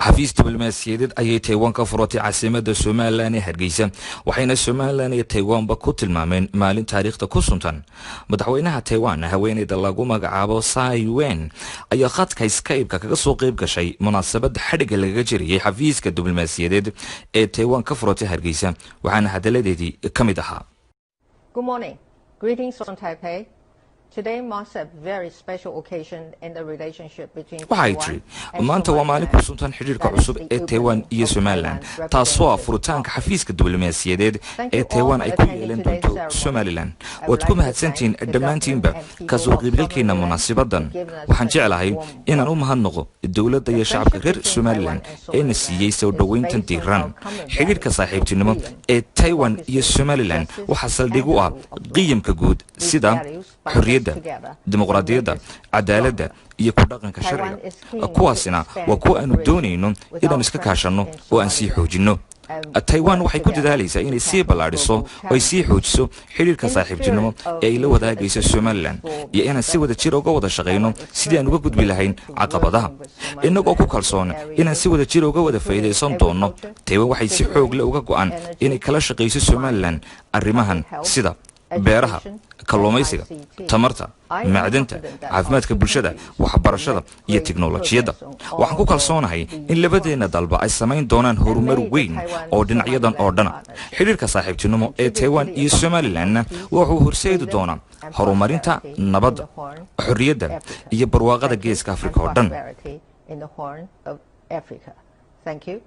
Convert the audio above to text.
Xafiis diblomaasiyadeed ayay Taiwan ka furatay caasimada Somaliland ee Hargeysa, waxayna Somaliland iyo Taiwanba ku tilmaameen maalin taariikhda ku suntan. Madaxweynaha Taiwan, haweeneyda lagu magacaabo Tsai Ing-wen, ayaa khadka Skype-ka kaga soo qeyb gashay munaasabada xadhigga lagaga jirayay xafiiska diblomaasiyadeed ee Taiwan ka furatay Hargeysa, waxaana hadaladeedii ka mid ahaa: Good morning. Greetings from Taipei. Today marks a very special occasion in the relationship between Waxay tiri: "Maanta waa maalin ku suntan xidhiirka cusub ee Taiwan iyo Somaliland, taasoo ah furitaanka xafiiska diblomaasiyadeed ee Taiwan ay ku yeelan doonto Somaliland. Waad ku mahadsantihiin dhammaantiinba kasoo qaybgalkiina munaasibadan. Waxaan jeclahay inaan u mahadnaqo dowladda iyo shacabka reer Somaliland ee na siiyey soo dhoweyntan diiran. Xidhiirka saaxiibtinimo ee Taiwan iyo Somaliland waxaa saldhig u ah qiyamka guud sida xorriyadda, dimuqraadiyadda, cadaaladda iyo ku dhaqanka sharciga. Kuwaasina waa kuwa aanu doonayno inaanu iska kaashanno oo aan sii xoojinno. Taiwan waxay ku dadaalaysaa inay sii ballaadhiso oo ay sii xoojiso xidhiirka saaxiibtinimo ee ay la wadaagayso Somaliland iyo inaan si wada jir uga wada shaqayno sidii aan uga gudbi lahayn caqabadaha, innagoo ku kalsoon inaan si wada jir uga wada faa'iidaysan doonno. Taiwan waxay si xoog leh uga go'an inay kala shaqayso Somaliland arrimahan sida beeraha, kalluumaysiga, tamarta, macdanta, caafimaadka bulshada, waxbarashada iyo tiknolojiyadda. Waxaan ku kalsoonahay in labadeenna dalba ay samayn doonaan horumar weyn oo dhinacyadan oo dhana. Xidhiirka saaxiibtinimo ee Taiwan iyo Somalilandna wuxuu horseedi doonaa horumarinta nabadda, xorriyadda iyo barwaaqada Geeska Afrika oo dhan." In the Horn of Africa. Thank you.